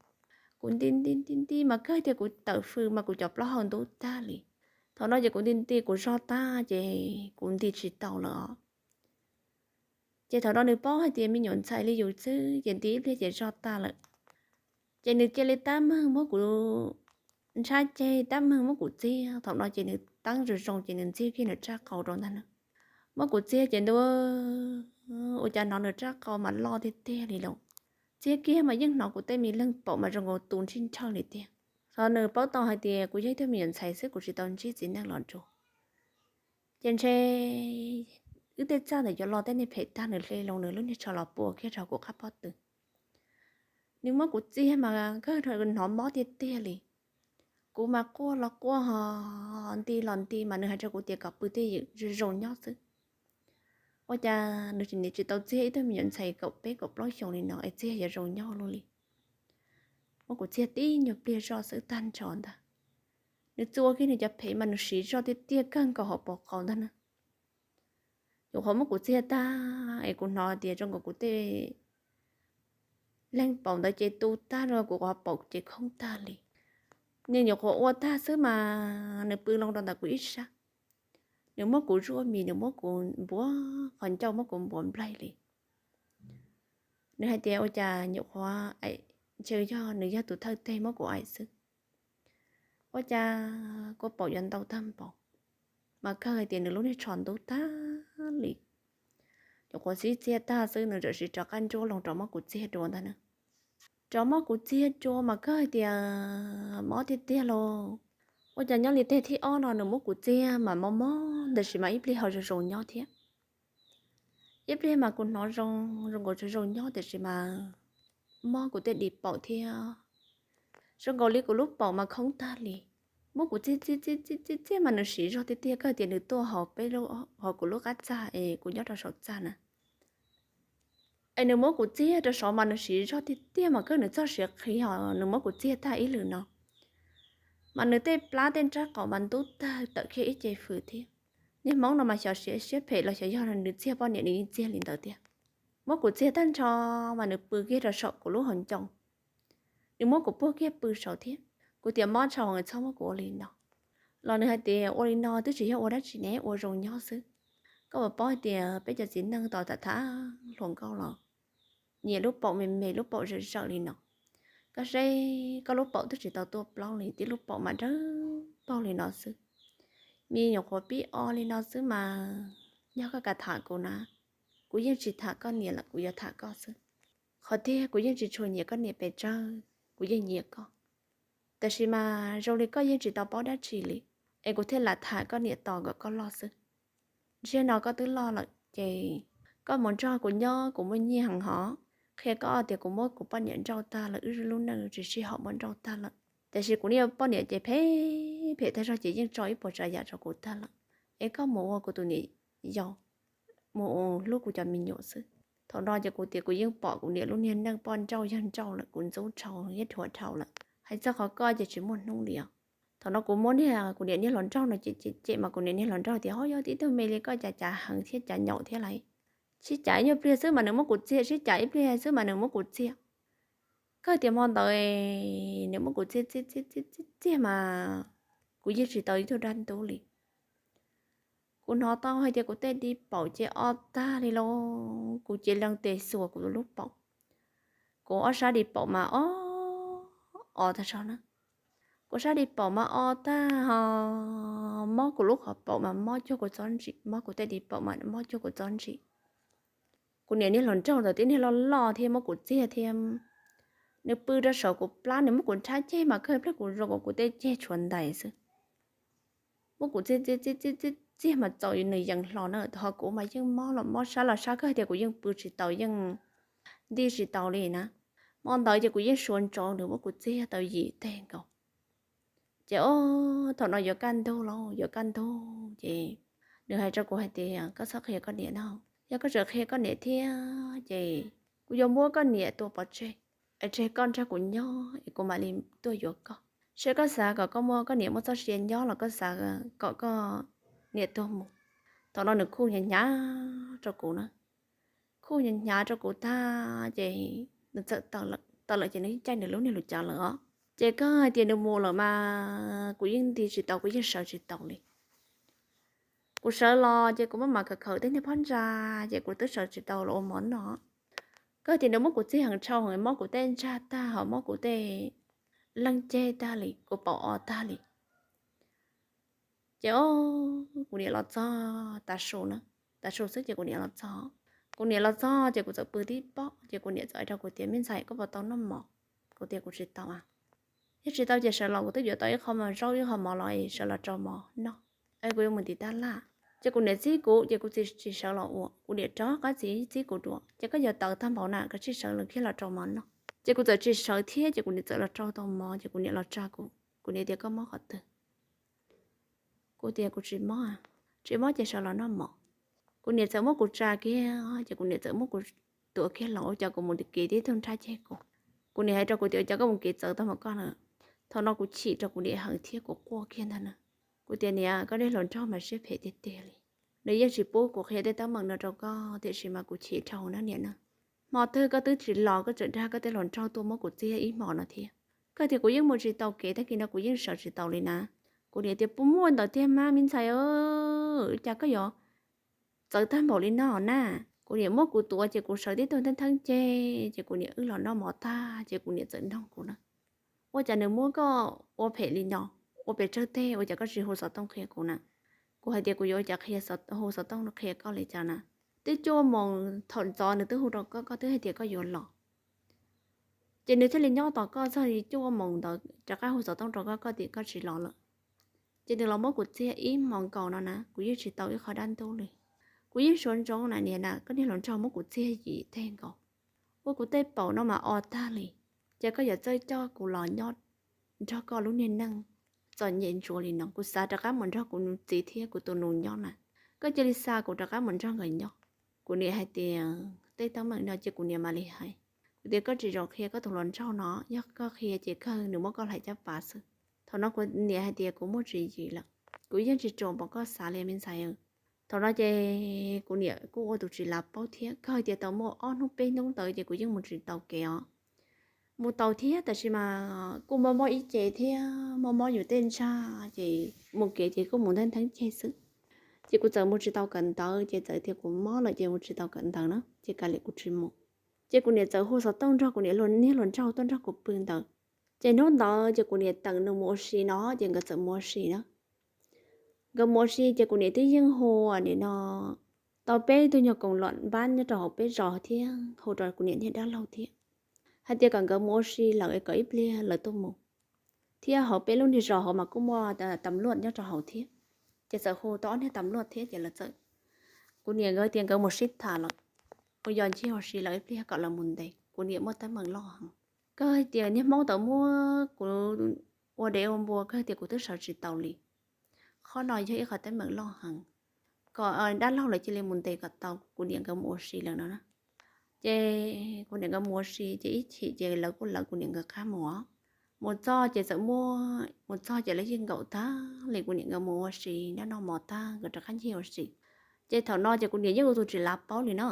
Kuv nti nti nti nti mas kawg tias kuv tawm fws mas kuv cov plaub hau ntub tag li. Thaum no ces kuv nti nti kuv zog tag ces kuv nti tsis tau lawm os. Ces thaum no nws paub hais tias me nyuam ntxhais li yus xwb ces nti ib pliag ces zog tag lawm. Ces nws cia li tab meeg muab kuv ntshab ceg, tab meeg muab kuv txiag. Thaum no ces nws teeb zoo zoo ces nws ntxiag kiag nws rab qau rau ntag na. Muab kuv txiag ces ntu, ua cas hnov nws rab qau mas loj tiag tiag li lauj. Txiag kiag mas yeej hnov kuv tej me leeg paum mas zoo nkaus tu ntsij ntsawj li tiag. Thaum nws paub tau hais tias kuv yog ib tug me nyuam ntxhais xwb kuv tsis tau ntsib txiv neej los dua, ces ntshe wb tej txaj ntawm yuav los tej niag phem tag, nws hle loo nws lub niag tsho los pua kiag rau kuv qab pob tw. Nws muab kuv txiag mas kawg hnov mob tiag tiag li. Kuv mas quaj los quaj ho nti los nti mas nws hais rau kuv tias kom pw twj ywm zoo zoo nyob xwb. Ua cas nws tsis, nws tsis tau txiag ib tug me nyuam ntxhais kaum peb kaum plaub xyoos li no es txiag yuav zoo nyob luaj li. Muab kuv txiag tib nyuag pliag zoj xwb tag nrho ntag. Nws txua kiag nws cov phem mas nws siv zog tiag tiag kawg nkaus hauv paus qau ntag na. Nyuam qhuav muab kuv txiag tag es kuv hnov tias zoo nkaus kuv tej leeg paum ntawd ces tu tag, zoo nkaus kuv qhov paum ces khoob tag li. Nws nyuam qhuav ua tag xwb mas nws pw loo rau ntawm kuv ib sab. Nws muab kuv zuaj mis, nws muab kuv npuav qhov ncauj, muab kuv npuav nplaig li. Nws hais tias ua cas nyuam qhuav aim, ntshe yog nws yog tus thawj teg muab kuv aim xwb. Ua cas kuv paum yuav ntau tag npaum, mas kawg hais tias nws lub niag tsho ntub tag li. Nyuam qhuav sib txiag tag xwb nws txawm sim rov qab ntsuab loo rov muab kuv txiag dua ntag na. Rov muab kuv txiag dua mas kawg hais tias mob tiag tiag lauj. Ua cas nyob li teg thib ob no nws muab kuv txiag mas mob mob, tiam sis mas ib pliag ho zoo zoo nyob thiab. Ib pliag mas kuv hnov zoo zoo nkaus zoo zoo nyob, tiam sis mas mob kuv tej di paum thiab. Zoo nkaus li kuv lub paum mas khoob tag li. Muab kuv txiag txiag txiag txiag txiag mas nws siv zog tiag tiag, kawg tias nws tuaj hauv peb, hauv kuv lub qab txag es kuv nyob rau saum txag na. Es nws muab kuv txiag rau saud mas nws siv zog tiag tiag mas kawg nws txoj siav qhi ho nws muab kuv txiag tag ib lwm no. Mas nws tej plab tej nrab qaum mas ntub tawg tawm kiag ib ce fws thiab. Niag Hmoob no mas xyov siab phem los xyov yog nws txiag poj niam nws yeej txiag li ntawd tiag. Muab kuv txiag tag nrho mas nws pw kiag rau saum kuv lub hauv ncoo. Nws muab kuv puag kiag pw saud thiab. Kuv tias mob tshau, txhob muab kuv ua li no. Los nws hais tias ua li no twb tsis yog ua dab tsi ne, ua zoo nyob xwb. Koj puas paub hais tias peb cov txiv neej tos tham tham hluas nkauj los nyiam lub paum me me, lub paum zawm zawm li no. Koj seb koj lub paum twb tsis tau tuaj plaub li, tib lub paum mas dawb paug li no xwb. Me nyuam qhuav pib o li no xwb mas, yog koj kam tham kuv na, kuv yeej tsis tham koj niam lawm, kuv yuav tham koj xwb. Qhov tiag kuv yeej tsis tshua nyiam koj niam pes tsawg, kuv yeej nyiam koj. Tab sis mas zoo li koj yeej tsis tau paub dab tsi li, es kuv thiaj lam tham koj niam tos kom koj loj xwb. Ntshe no koj twb loj lawm ces koj mus nrog kuv nyob, kuv muaj nyiaj heev hov. Qhia koj tias kuv muab kuv poj niam nrauj tag lawm, wb lub neej tsis sib haum, muab nrauj tag lawm. Tiam sis kuv niag poj niam ces phem phem tag zog ces yeej tso ib puas tsav yam rau kuv tag lawm. Es koj mus ua kuv tus niam yau, mus hlub kuv cov me nyuam xwb. Thaum no ces kuv tias kuv yeej pom kuv niam lub niag neej poj nrauj yawg nrauj lawm, kuv ntxub dhau thiab dhuav dhau lawm. Hais txog qhov koj ces tsis muaj hnub li os. Thaum no kuv muab niag kuv niam niag hluas nraug no cem cem cem mas kuv niam niag hluas nraug tias, ho yog tib tug me li koj cas cav heev thiab cav nyaum thiab lauj. Sib cav ib nyuag pliag xwb mas nws muab kuv txiag, sib cav ib pliag xwb mas nws muab kuv txiag. Kawg tias hmo ntawd nws muab kuv txiag txiag txiag txiag txiag mas kuv yeej tsis tau ib tug dab ntub li. Kuv hnov tau hais tias kuv tej di paum ces o tag li lauj, kuv ces lees tes xuas kuv lub paum. Kuv ob sab di paum mas o, o tag zog na. Kuv sab di paum mas o tag ho, mob kuv lub qhov paum mas mob cuag kuv txob ntsim, mob kuv tej di paum mas mob cuag kuv txob ntsim. Kuv niam niag hluas nraug ntawd tib niag loj loj thiab muab kuv txiag thiab. Nws pw rau saum kuv plab, nws muab kuv nrhab ceg mas kawg pliag kuv zoo kuv tej ceg tshuav ntais xwb. Muab kuv txiag txiag txiag txiag txiag mas txaus nws yees hlo na, ho kuv mas yeej mob los mob sab los sab kawg tias kuv yeej pw tsis tau, yeej nti tsis tau li na. Hmo ntawd ces kuv yeej suav ntsoov nws muab kuv txiag tau yim teg nkaus. Ces o, thaum no yuav kaj ntug lauj, yuav kaj ntug ces nws hais rau kuv hais tias koj txhob qhia koj niam no, yog koj tseem qhia koj niam thiab ces kuv yuav muab koj niam tua pov tseg, es tseg koj nrog kuv nyob es kuv mam li tuaj yuav koj. Seb koj xav kom koj muaj, koj niam muaj txoj sia nyob los koj xav kom koj niam tuag mus. Thaum no nws khuj hnyav hnyav rau kuv na, khuj hnyav hnyav rau kuv tag ces nws txawm tawm lawm, tawm lawm ces nws yeej caij nws lub niag lus cav lawm os. Ces kawg hais tias nws mus lawm mas kuv yeej nti tsis tau, kuv yeej sawv tsis tau li. Kuv sawv los ces kuv maj mam khawm khawm tej niag phab ntsa, ces kuv twb sawv tsis tau los ua mov noj. Kawg tias nws muab kuv txiag heev tshau heev, mob kuv tej ntsag tag ho mob kuv tej leeg ceg tag li, kuv paum o tag li. Ces o, kuv niam los txog tav su na, tav su xwb ces kuv niam los txog. Kuv niam los txog ces kuv txawm pw tib pob, ces kuv niam txawm hais rau kuv tias, me ntxhais, koj puas tau noj mov? Kuv tias kuv tsis tau a. Yog tsis tau ces sawv los, kuv twb yuav tau ib qho mov zaub ib qho mov los es sawv los rau mov noj, es kuv yuav mus ntiv tab laj. Ces kuv niam txib kuv ces kuv tsis, tsis sawv los ua, kuv niam rov qab txib, txib kuv dua, ces koj yuav tawv tag npaum na, koj tsis sawv los kiag los rau mov noj. Ces kuv txawm tsis sawv thiab ces kuv niam txawm los rau tau mov ces kuv niam los tsa kuv, kuv niam tias, koj mob qhov twg? Kuv tias kuv tsis mob, tsis mob ces sawv los noj mov. Kuv niam txawm muab kuv tsa kiag ces kuv niam txawm muab kuv tuav kiag los, ua cas kuv mus kev tib tug nrhab ceg kuv. Kuv niam hais rau kuv tias, ua cas koj mus kev txawv tag npaum koj na? Thaum no kuv chim rau kuv niam heev thiab kuv quaj kiag ntag na. Kuv tias, niam, koj niag hluas nraug mas siab phem tiag tiag li. Nws yeej tsis pub kuv qhia tej teeb meem no rau koj, tiam sis mas kuv chim dhau na niam na. Hmo twg koj twb tsis los koj tseem dag koj tej hluas nraug tuaj muab kuv txiag ib hmos no thiab. Koj tias kuv yeej mus tsis tau kev, tag kis no kuv yeej sawv tsis taus li na. Kuv niam tias puas muaj ntawd tiag mas me ntxhais, cas koj yuav txawv tag npaum li no na. Kuv niam muab kuv tuav ces kuv sawv tib tug theeb theeb ceg, ces kuv niam wb los noj mov tag ces kuv niam txawm nug kuv na, ua cas nws muab koj ua phem li no, ua pes tsawg teg ua cas koj tsis hu xov tooj qhia kuv na. Kuv hais tias kuv yuav ua cas hu xov tooj qhia koj li cas na. Twb cuaj moos thaum ntxov nws twb hu rau koj, koj twb hais tias koj yuav los, ces nws thiaj li nyob tos koj txog li cuaj moos ntawd rov qab hu xov tooj rau koj, koj tias koj tsis los lawm. Ces nws los muab kuv txiag ib hmos nkaus no na, kuv yeej tsis tau ib qho dab ntub li. Kuv yeej suav ntsoov na niam na, koj niag hluas nraug muab kuv txiag yim teg nkaus, ua kuv tej paum no mas o tag li. Ces koj yuav txawj coj kuv los nyob nrog koj lub niag neej txom nyem ntsuav li no, kuv xav rov qab mus nrog kuv txiv thiab kuv tus nus nyob na, koj cia li xa kuv rov qab mus nrog nkawd nyob. Kuv niam hais tias tej teeb meem no ces kuv niam mam li hais. Kuv tias koj tsis txhob qhia koj tus hluas nraug no, yog koj qhia ces kawg nws muab koj hlais caj pas xwb. Thaum no kuv niam hais tias kuv muaj tswv yim lawm, kuv yeej tsis ruam npaum koj xav li me ntxhais. Thaum no ces kuv niam kuj ua tus tsis lav paub thiab, kawg tias tau muaj ob hnub peb hnub ntawd ces kuv yeej mus tsis tau kev os. Mus tau thiab tab sis mas kuj mob mob ib ce thiab mob mob yus tej ntsaj, ces mus kev ces kuj mus ntheeb ntheeb ceg xwb. Ces kuv txawm mus tsis tau kawm ntawv, ces txawm tias kuv mob lawm ces mus tsis tau kawm ntawv na, ces kav liam kuv tsis mus. Ces kuv niam txawm hu xov tooj nrog kuv niam niag hluas nraug tuaj nrog kuv pw ntawd. Ces hnub ntawd ces kuv niam teem nws mus ua si no, ces nkawd txawm mus ua si na. Nkawd mus ua si ces kuv niam twb yeej hu nim no tau peb tug nyuag koom lom npab nyob rau hauv peb zos thiab hu rau kuv niam niag dab laug thiab, hais tias kom nkawd mus ua si lawm es kom ib pliag lawv tuaj mus. Thiab hauv peb lub niag zos hauv mas kuj muaj tam luaj nyob rau hauv thiab, ces txawm hu tau ob niag tam luaj thiab ces lawv txawm, kuv niam nkawd tias nkawd mus sib tham lawm, mus yos ncig ua si lawm ib pliag kom lawv mus ntes, kuv niam muaj teeb meem loj heev. Kawg tias niag Hmoob tau muab kuv ua dev ua npua, kawg tias kuv twb sawv tsis tau li. Qhov no yog ib qhov teeb meem loj heev, kom dab laug lawv cia li mus ntes kom tau, kuv niam nkawd mus ua si lawm no na. Ces kuv niam nkawd mus ua si ces ib chim ces lawv kuj lawv kuv niam nkawd qab mus. Mus txog ces txawm muab, mus txog ces lawv yeej nkaum tag li, kuv niam nkawd mus ua si noj noj mov tag nkawd rov qab ncig ua si. Ces thaum no ces kuv niam yeej ua tus tsis lav paub li no.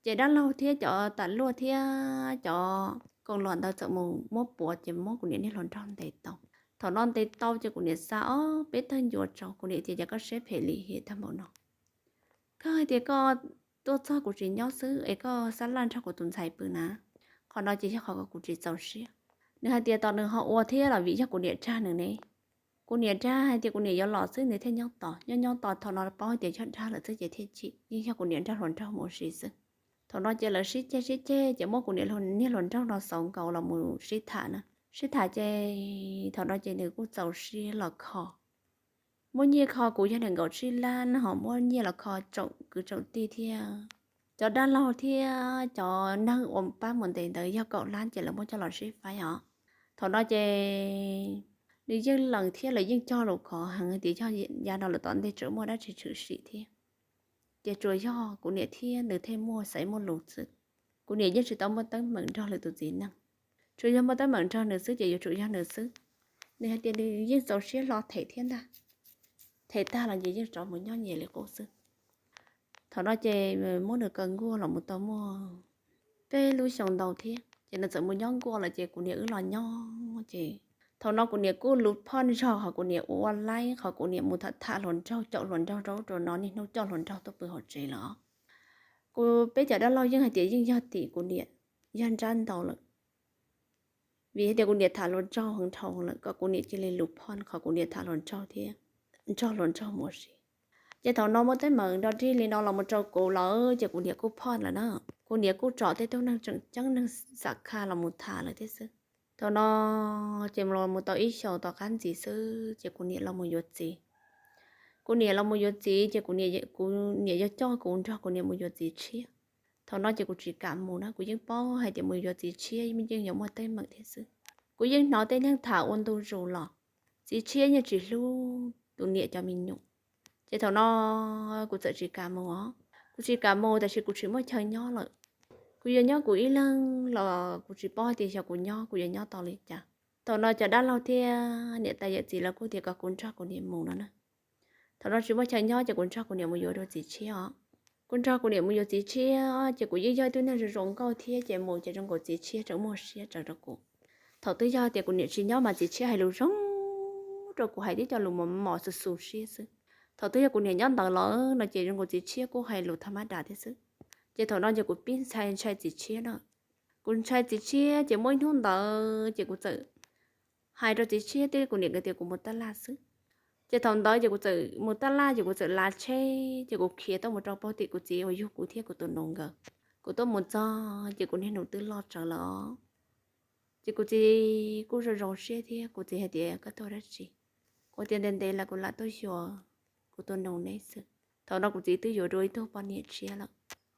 Ces dab laug thiab cov tam luaj thiab cov koom lom ntawd txawm mus muab puav ces muab kuv niam niag hluas nraug ntes tau. Thaum no ntes tau ces kuv niam xa ob peb tawg ncua rau, kuv niam tias cas koj siab phem lim hiam tag npaum no. Koj hais tias koj tuaj txog kuv tsis nyob xwb es koj xab laj nrog kuv tus ntxhais pw na. Qhov no ces yog qhov kuv tsis txaus siab. Nws hais tias tos nws ho ua thiab los vim yog kuv niam dag nws ne. Kuv niam dag hais tias kuv niam yuav los xwb nws thiaj nyob tos, nyob nyob tos thaum no paub hais tias yog dag lawm xwb ces thiaj chim, yeej yog kuv niam nrog hluas nraug mus ua si xwb. Thaum no ces lawv sib ceg sib ceg ces muab kuv niam niag hluas nraug no xauv nkaus los mus sib tham na. Sib tham ces thaum no ces nws kuj txaus siab los kho. Muab nyiaj kho kuv yog nees nkaum tsib lab no, ho muab nyiaj los kho tsoom kwv tsoom tij thiab cov dab laug thiab cov neeg uas pab mus ntes ntawd yog kaum lab ces lawv muab coj los sib faib os. Thaum no ces nws yeej lees thiab lawv yeej cog lus khov heev tias yog yav no lawm tom ntej tseem muaj dab tsi tshwm sim thiab. Ces tsuas yog kuv niam thiab nws thiaj muaj xaiv muaj lus xwb. Kuv niam yeej tsis tau muaj teeb meem nrog lwm tus txiv neej, tsuas yog muaj teeb meem nrog nws xwb ces yuav tsum yog nws xwb. Nws hais tias nws yeej txaus siab hlo them thiab ntag. Them tag los ces yeej rov mus nyob nyias li qub xwb. Thaum no ces muab nws kaw nkuaj los mus tau muaj peb lub xyoo ntau thiab ces nws txawm mus nyob nkuaj lawm ces kuv niam wb los nyob ces thaum no kuv niam kuj luv phoj nrog qhov kuv niam ua laib, qhov kuv niam mus tham tham hluas nraug, caum hluas nraug rau ub rau no, niaj hnub coj hluas nraug tuaj pw hauv tsev lawm. Kuv peb cov dab laug yeej hais tias yeej yog tim kuv niam, yog nrab ntau lawm. Vim hais tias kuv niam tham hluas nraug heev dhau lawm kom kuv niam cia li luv phoj qhov kuv niam tham hluas nraug thiab nrog hluas nraug mus ua si. Ces thaum no muaj teeb meem nrog dig li no los mus rau kuv lawm ces kuv niam kuj phoj lawm na. Kuv niam kuj tso tej tug neeg tseem ceeb neeg xam khaj los mus tham lawm thiab xwb. Thaum no ces los mus tau ib xyoos tom qab ntxiv xwb ces kuv niam los mus yuav txiv. Kuv niam los mus yuav txiv ces kuv niam yog coj kuv nrog kuv niam mus yuav txiv tshiab. Thaum no ces kuv tsis kam mus na, kuv yeej paub hais tias mus yuav txiv tshiab yeej yuav muaj teeb meem thiab xwb. Kuv yeej hnov tej neeg tham ua ntu zus los txiv tshiab yeej tsis hlub tus niam cov me nyuam. Ces thaum no kuv txawm tsis kam mus os. Kuv tsis kam mus tab sis kuv tsis muaj chaw nyob lawm. Kuv yuav nyob kuv ib leeg los kuv tsis paub hais tias xyov kuv nyob kuv yuav nyob tau li cas. Thaum no cov dab laug thiab niam tais yawm txiv lawv kuj tias kom kuv nrog kuv niam mus no na. Thaum no tsis muaj chaw nyob ces kuv nrog kuv niam mus yuav dua txiv tshiab os. Kuv nrog kuv niam mus yuav txiv tshiab ces kuv yeej yog ib tug neeg zoo zoo nkauj thiab ces mus ces zoo nkaus txiv tshiab tseem muaj siab tseem rau kuv. Thaum twg yog tias kuv niam tsis nyob mas txiv tshiab hais lus zoo rau kuv hais tib co lus mos mos xus xus siab xwb. Thaum twg yog kuv niam nyob ntawd lawm no ces zoo nkaus txiv tshiab kuj hais lus thas mas das thiab xwb. Ces thaum no ces kuv pib ntshai ntshai txiv tshiab na. Kuv ntshai txiv tshiab ces muaj ib hnub ntawd ces kuv txawm hais rau txiv tshiab thiab kuv niam nkawd tias kuv mus tab laj xwb. Ces thaum ntawd ces kuv txawm mus tab laj ces kuv txawm lav tsheb ces kuv khiav tuaj mus rau pem tim kuv txiv uas yug kuv thiab kuv tus nus nkawd. Kuv tuaj mus txog ces kuv niag nus twb loj tsawv lawm os. Ces kuv txiv kuj zoo zoo siab thiab kuv txiv hais tias koj tuaj dab tsi? Kuv tias ntev ntev lawm kuv lam tuaj xyuas kuv tus nus neb xwb. Thaum no kuv txiv twb yuav dua ib tug poj niam tshiab lawm.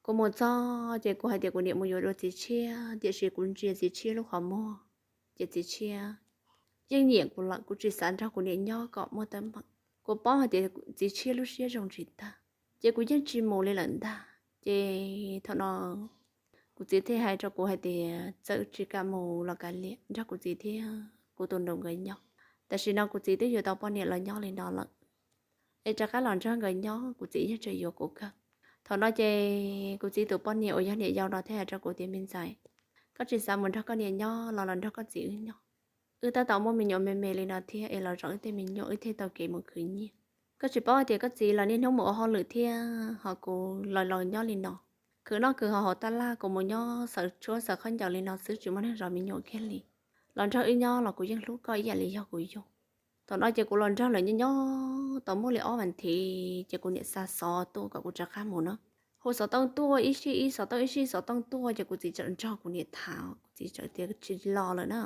Kuv mus txog ces kuv hais tias kuv niam mus yuav dua txiv tshiab tiam sis kuv ntsia txiv tshiab lub qhov muag ces txiv tshiab yeej nyiam kuv lawm, kuv tsis xav nrog kuv niam nyob kom muaj teeb meem. Kuv paub hais tias txiv tshiab lub siab zoo tsis tag ces kuv yeej tsis mus li lawm ntag. Ces thaum no kuv txiv thiaj hais rau kuv hais tias txawm tsis kam mus los kav liam, nrog kuv txiv thiab kuv tus nus nkawd nyob. Tam sim no kuv txiv twb yuav tau poj niam los nyob li no lawm es rov qab los nrog nkawd nyob, kuv txiv yeej tseem yuav kuv kawg. Thaum no ces kuv txiv tus poj niam uas yog niam yau no thiaj hais rau kuv tias me ntxhais, koj tsis xav mus nrog koj niam nyob los los nrog koj txiv wb nyob. Wb tab tom muaj me nyuam me me li no thiab es los zov wb tej me nyuam wb thiaj tau kev mus khwv nyiaj. Koj tsis paub hais tias koj txiv los niaj hnub mus ua hauj lwm thiab ho kuv los los nyob li no khwv noj khwv haus hauv tab laj, kuv mus nyob xaws tshuab xaws khaub ncaws li no xwb tsis muaj neeg zov me nyuam kiag li. Los nrog wb nyob los kuv yeej hlub koj ib yam li yog kuv yug. Thaum no ces kuv los nrog lawv nyob nyob tau muaj li ob vas thiv ces kuv niam xa xov tuaj kom kuv rov qab mus na. Hu xov tooj tuaj ib sij ib xov tooj ib sij xov tooj tuaj ces kuv txiv txawm nrog kuv niam tham, kuv txiv txawm tias tsis los lawm na.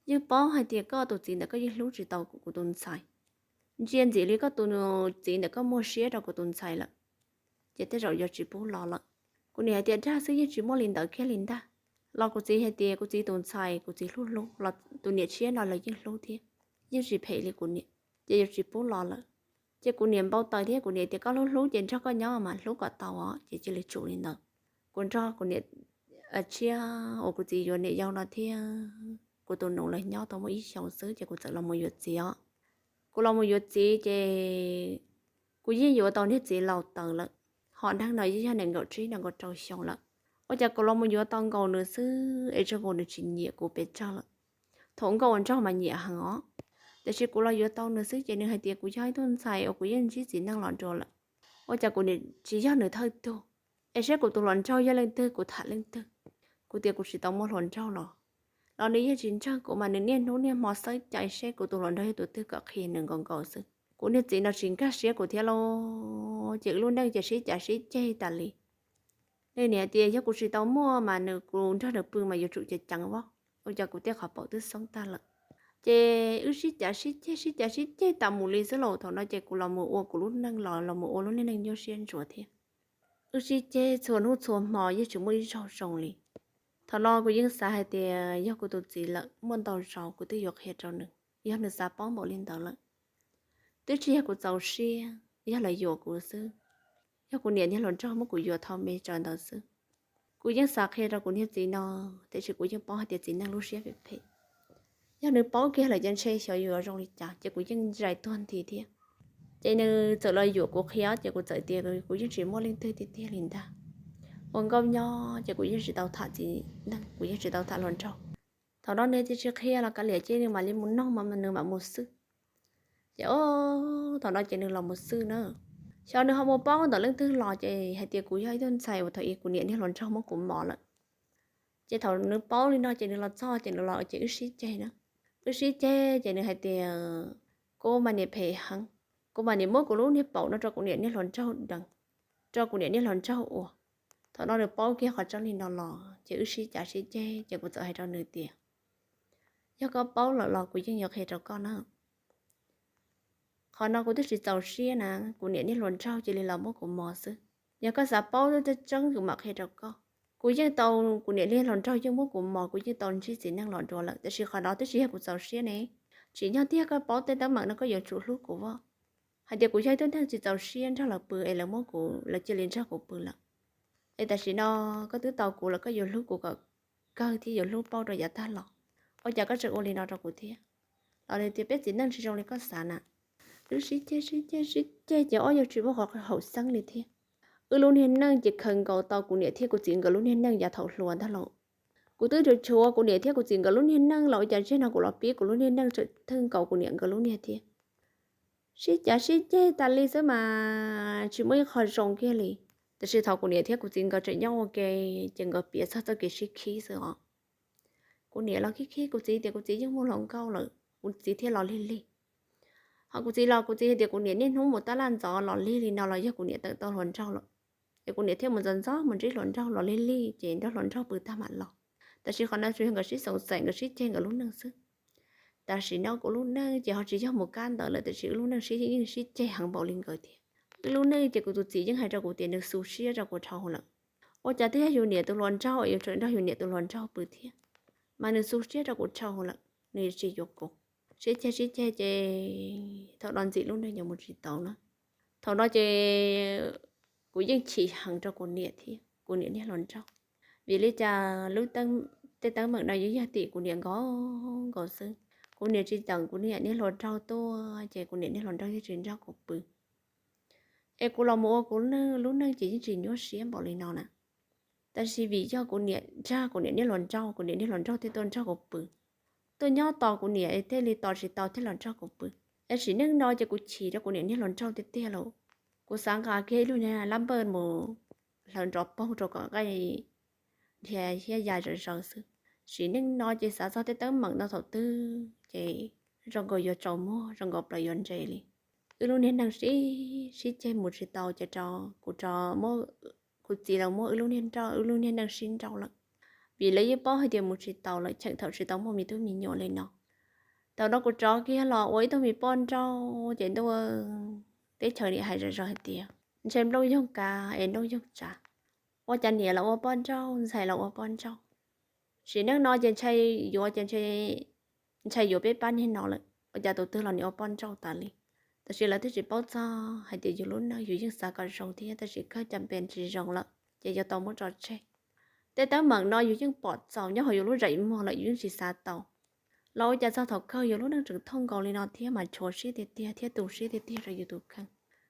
Yeej paub hais tias koj tus txiv ntawd koj yeej hlub tsis tau kuv tus ntxhais. Ntsia ntxim li koj tus txiv ntawd koj muaj siab rau kuv tus ntxhais lawm ces tej zaum yuav tsis pub los lawm. Kuv niam hais tias dag xwb, yeej tsis muaj li ntawd kiag li ntag. Los kuv txiv hais tias kuv txiv tus ntxhais kuv txiv hlub hlub los tus niam tshiab no los yeej hlub thiab, yeej tsis phem li kuv niam, ces yuav tsis pub los lawm. Ces kuv niam npau taws thiab kuv niam tias koj hlub hlub ces nrog koj nyob mas hlub kom tau os, ces cia li tsum li ntawd. Kuv nrog kuv niam tshiab uas kuv txiv yuav niam yau no thiab kuv tus nus lawv nyob tau muaj ib xyoos xwb ces kuv txawm los mus yuav txiv os. Kuv los mus yuav txiv ces kuv yeej yuav tau niag txiv laus taws lawm, hom neeg no yeej yog nees nkaum tsib nees nkaum rau xyoo lawm. Ua cas kuv los mus yuav tau nkaus nws xwb es zoo nkaus nws tsis nyiam kuv pes tsawg lawm. Thaum nkauj ua nraug mas nyiam heev os, tiam sis kuv los yuav tau nws xwb ces nws hais tias kuv yog ib tug ntxhais uas kuv yeej ntsib txiv neej los dua lawm. Ua cas kuv niam tsis yog nws thawj tug, es saib kuv tus hluas nraug yog leej twg kuv tham leej twg. Kuv tias kuv tsis tau muaj hluas nraug los, los nws yeej tsis ntseeg kuv mas nws niaj hnub niaj hmo xawb cai saib kuv tus hluas nraug yog tus twg kom qhia nws nkaus nkaus xwb. Kuv niag txiv no tsis nkag siab kuv thiab lauj, ces wb lub neej ces sib cav sib ceg tas li. Nws niam tias yog kuv tsis tau muaj mas nws kuv nrog nws pw mas yuav tsum ceev ceev voj. Ua cas kuv tej qhov paum twb xoob tag lawm. Ces wb sib cav sib ceg sib cav sib ceg tas mus li xwb lauj. Thaum no ces kuv los mus ua kuv lub neej los los mus ua lub neej nyuaj siab ntsuav thiab. Wb sib ceg txhua hnub txhua hmo yeej tsis muaj ib zaug zoo li. Thaum no kuv yeej xav hais tias yog kuv tus txiv lawm, muaj ntau zaus kuv twb yuav qhia rau nws, yog nws xav paub npaum li ntawd lawm. Twb tsis yog kuv txaus siab, yog lawv yuam kuv xwb, yog kuv niam niag hluas nraug muab kuv yuam thaum me tsawv ntawd xwb. Kuv yeej xav qhia rau kuv niag txiv no, tiam sis kuv yeej paub hais tias txiv neej lub siab phem phem. Yog nws paub kiag lawm ces ntshe xyov yuav zoo li cas, ces kuv yeej zais tuag nthi thiab. Ces nws txawm los yuam kuv qhia ces kuv txawm tias kuv yeej tsis muaj leej twg tiag tiag li ntag. Ua nkauj nyob ces kuv yeej tsis tau tham txiv neej, kuv yeej tsis tau tham hluas nraug. Thaum no nws tias tsis qhia los kav liam, ces nws mam li mus noog mas nws mam mus xwb. Ces o, thaum no ces nws los mus xwb na. Xyov nws ho mus paub ntawm leej twg los ces hais tias kuv yog ib tug ntxhais uas thaum ub kuv niam niag hluas nraug muab kuv mos lawm. Ces thaum nws paub li no ces nws los txog ces nws los ces wb sib ceg na. Wb sib ceg ces nws hais tias kuv mas niam phem heev, kuv mas niam muab kuv lub niag paum no rau kuv niam niag hluas nraug deev, rau kuv niam niag hluas nraug ua. Thaum no nws paub kiag qhov tseeb li no los ces wb sib cav sib ceg ces kuv txawm hais rau nws tias yog koj paub lawm los kuv yeej yuav qhia rau koj na. Qhov no kuv twb tsis txaus siab na, kuv niam niag hluas nraug cia li los muab kuv mos xwb. Yog koj xav paub tseeb tseeb kuv mam qhia rau koj. Kuv yeej tau, kuv niam niag hluas nraug yeej muab kuv mos, kuv yeej tau ntsib txiv neej los dua lawm, tiam sis qhov no twb tsis yog kuv txaus siab ne. Tsim nyog tiag koj paub tej teeb meem no koj yuav tsum hlub kuv os. Hais tias kuv yog ib tug neeg tsis txaus siab nrog lawv pw es lawv muab kuv, lawv cia li nrog kuv pw lawm. Es tam sim no koj twb tau kuv lawm koj yuav hlub kuv kom kawg thiab yuav hlub paub rau yav tag los. Ua cas koj tseem ua li no rau kuv thiab? Los nws tias peb txiv neej tsis zoo li koj xav na. Wb sib ceg sib ceg sib ceg ces ob yawg tsis muaj qhov haum xeeb li thiab. Wb lub niag neej ces khaws nkaus tau kuv niam thiab kuv txiv nkawd lub niag neej yav thaum hluas ntag lauj. Kuv twb tshuav tshuav kuv niam thiab kuv txiv nkawd lub niag neej los ua cas tseg no kuv los pib kuv lub niag neej tseem thwj nkaus kuv niam nkawd lub niag thiab. Sib cav sib ceg tas li xwb mas tsis muaj ib qho zoo kiag li. Tab sis thaum kuv niam thiab kuv txiv nkawd tseem nyob ua ke ces nkawd piav txog txoj kev sib khib xwb os. Kuv niam los khib khib kuv txiv tias kuv txiv yeej muaj hluas nkauj lawm, kuv txiv thiaj los lig lig. Ho kuv txiv los kuv txiv hais tias kuv niam niaj hnub mus tab laj ntxov los lig li no los yog kuv niam tawm tau hluas nraug lawm. Es kuv niam thiaj mus ntxov ntxov mus ntsib hluas nraug los lig lig ces nrog hluas nraug pw tag mam los. Tab sis qhov no tsuas yog nkawd sib xoom xaim nkawd sib ceg nkawd lub neej xwb. Tam sim no kuv lub neej ces ho tsis yog mus kab ntawd lawm, tab sis wb lub neej sib yeej sib ceg heev npaum li nkawd thiab. Wb lub neej ces kuv tus txiv yeej hais rau kuv tias nws xu siab rau kuv dhau lawm. Ua cas twb yog yus niam tus hluas nraug es yus tseem nrog yus niam tus hluas nraug pw thiab, mas nws xu siab rau kuv dhau lawm, nws tsis yuav kuv. Sib ceg sib ceg ces thaum no ntxim lub neej yuav mus tsis tau na. Thaum no ces kuv yeej chim heev rau kuv niam thiab kuv niam niag hluas nraug. Vim li cas lub tej teeb meem no yeej yog tim kuv niam nkaus nkaus xwb. Kuv niam tsis teem kuv niam niag hluas nraug tuaj ces kuv niam niag hluas nraug yeej tsis nrog kuv pw. Es kuv los mus ua kuv lub neej ces yeej tsis nyuaj siab npaum li no na. Tab sis vim yog kuv niam nrog kuv niam niag hluas nraug, kuv niam niag hluas nraug thiaj tuaj nrog kuv pw. Tuaj nyob tos kuv niam thiaj li tos tsis tau thiaj los nrog kuv pw. Es sim neej no ces kuv chim rau kuv niam niag hluas nraug tiag tiag lauj. Kuv xav nqa kiag ib lub niag lab npawj mus hlawv nrov poog rau kom nqaij dhia thiab ya zom zaws xwb. Sim neej no ces xav txog tej teeb meem no thaum twg ces zoo nkaus yuav tsaus muag, zoo nkaus plaws yuav nres li. Wb lub niag neej sib sib ceg mus tsis tau ces rau kuv rov, kuv txiv lawv muab wb lub niag nrauj, wb lub niag neej sib nrauj lawm. Vim lawv yeej paub hais tias mus tsis tau lawm, cheem thaum tsis tau muaj me tub me nyuam li no. Thaum no kuv rov kiag los ua ib tug me poj nrauj ces ntuj, teb chaws niam hais zom zaws hais tias ntshai nplooj yoog kav es nplooj yoog tsav. Ua cas niam los ua poj nrauj, ntxhais los ua poj nrauj. Sim neej no ces ntshai yuav ces ntshai yuav peb pab niag no lawm, ua cas tus twg los niam ua poj nrauj tas li. Tab sis lawv twb tsis paub txog hais tias yus lub neej yus yeej xav kom zoo thiab, tab sis kawg cas npe tsis zoo lawm ces yuav tau muab tso tseg. Tej teeb meem no yus yeej pom txaus nyob hauv yus lub zeem muag lawm yus yeej tsis xav tau. Los ua cas txog thaum kawg yus lub neej tseem thooj nkaus li no thiab mas tshuav siab tiag tiag thiab tu siab tiag tiag rau yus tus kheej.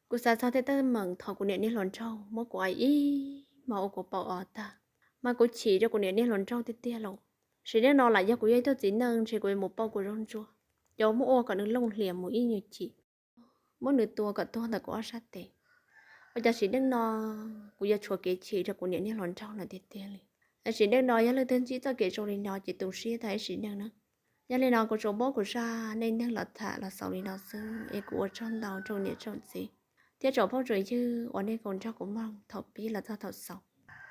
Kuv xav txog tej teeb meem thaum kuv niam niag hluas nraug muab kuv aim ib hmos ua kuv paum os tag, mas kuv chim rau kuv niam niag hluas nraug tiag tiag lauj. Sim neej no lam yog kuv yog ib tug txiv neej ntshe kuv yuav mus pauj kuv zaub ntsuag, cov muab ua kom nws looj hlias mus ib nyuag chim, muab nws tua kom tuag ntawm kuv ob sab tes. Ua cas sim neej no kuv yuav tshuav kev chim rau kuv niam niag hluas nraug lawm tiag tiag li. Sim neej no yog leej twg ntsib txoj kev zoo li no ces tu siab tag ib sim neej na. Yog li no kuv tsuas muab kuv zaj neej neeg los tham los xaus li no xwb es kuv ua tsaug ntau rau niam tsoom txiv thiab tsoom phooj tsoom ywg uas nej koom nrog kuv mloog thaum pib los txog thaum xaus.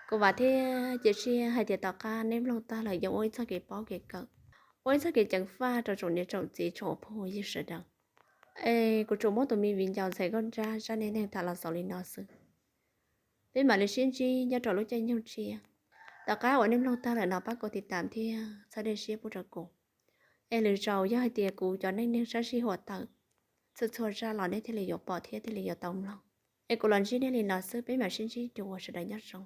Kuv vam thiab cia siab hais tias tom qab nej mloog tag lawm yuav ua ib txoj kev paub kev kawm, ua ib txoj kev ceev faj rau tsoom niam tsoom txiv tsoom phooj ywg sawv daws. Es kuv tsuas muab tus me viv ncaus ntxhais nkauj nrab zaj neej neeg tham los xaus li no xwb. Peb mam li sib ntsib nyob rau lub caij nyoog tshiab. Tom qab uas nej mloog tag lawm no pab kuv tiv tam thiab txhawb dej siab pub rau kuv. Es lwm zaus yog hais tias kuv cov neej neeg sab sij huam tawm txhua txhua zaj los nej thiaj li yuav pom thiab thiaj li yuav tau mloog. Es kuv los ntsib nej li no xwb, peb mam sib ntsib dua, sawv daws nyob zoo.